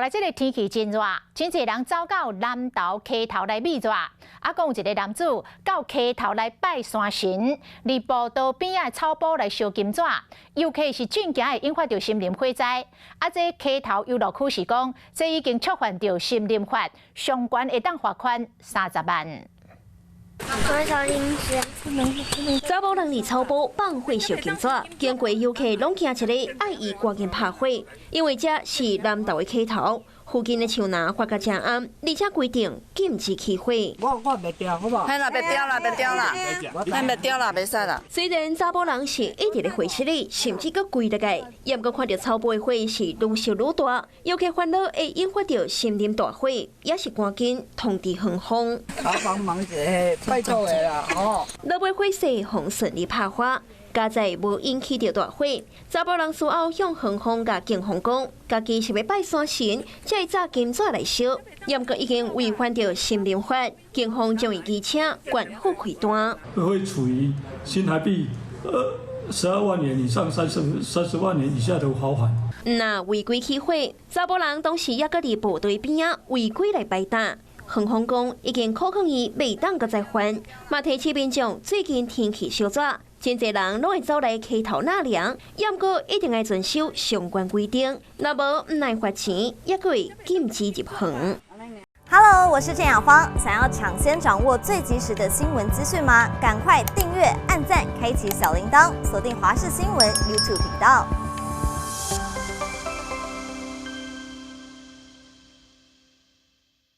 來這个天氣真熱，真濟人走到南投溪頭來避熱。啊，閣有一个男子到溪頭來拜山神，佇步道邊仔草埔來燒金紙，遊客是真驚會引發著森林火災。啊，這溪頭遊樂區是講，這已經觸犯著森林法，上懸會當罰款30萬。查某人佇草埔放火燒金紙，經過遊客攏驚一个，愛伊趕緊拍火，因為這是南投的溪頭，附近的樹林發甲誠絚，而且規定禁止起火。我袂掉，好無？嘿啦，袂掉啦，袂掉啦，袂掉啦，袂使啦。雖然查某人是一直咧火勢裡，甚至閣跪落來，也毋過看著草埔的火是愈燒愈大，遊客煩惱會引發著森林大火，也是趕緊通知園方。啊，幫忙一下，拜託的啦，哦。落尾火勢予順利拍化，佳哉無引起著大火。查某人事後向園方佮警方講，家己是欲拜山神，才會紮金紙來燒，也毋過已經違反著森林法，警方將伊機請縣府開單。會處以新台幣12萬元以上30萬元以下的罰款。若違規起火，查某人當時猶閣佇步道邊仔違規來擺擔。園方講已經考勸伊袂當閣再犯，嘛提醒民眾最近天氣燒熱，真濟人攏會走來溪頭納涼，也毋過一定愛遵守相關規定，若無毋但罰錢，猶閣會禁止入園。 Hello，我是鄭雅芳，想要搶先掌握最及時的新聞資訊嗎？趕快訂閱、按讚、開啟小鈴鐺，鎖定華視新聞 YouTube 頻道。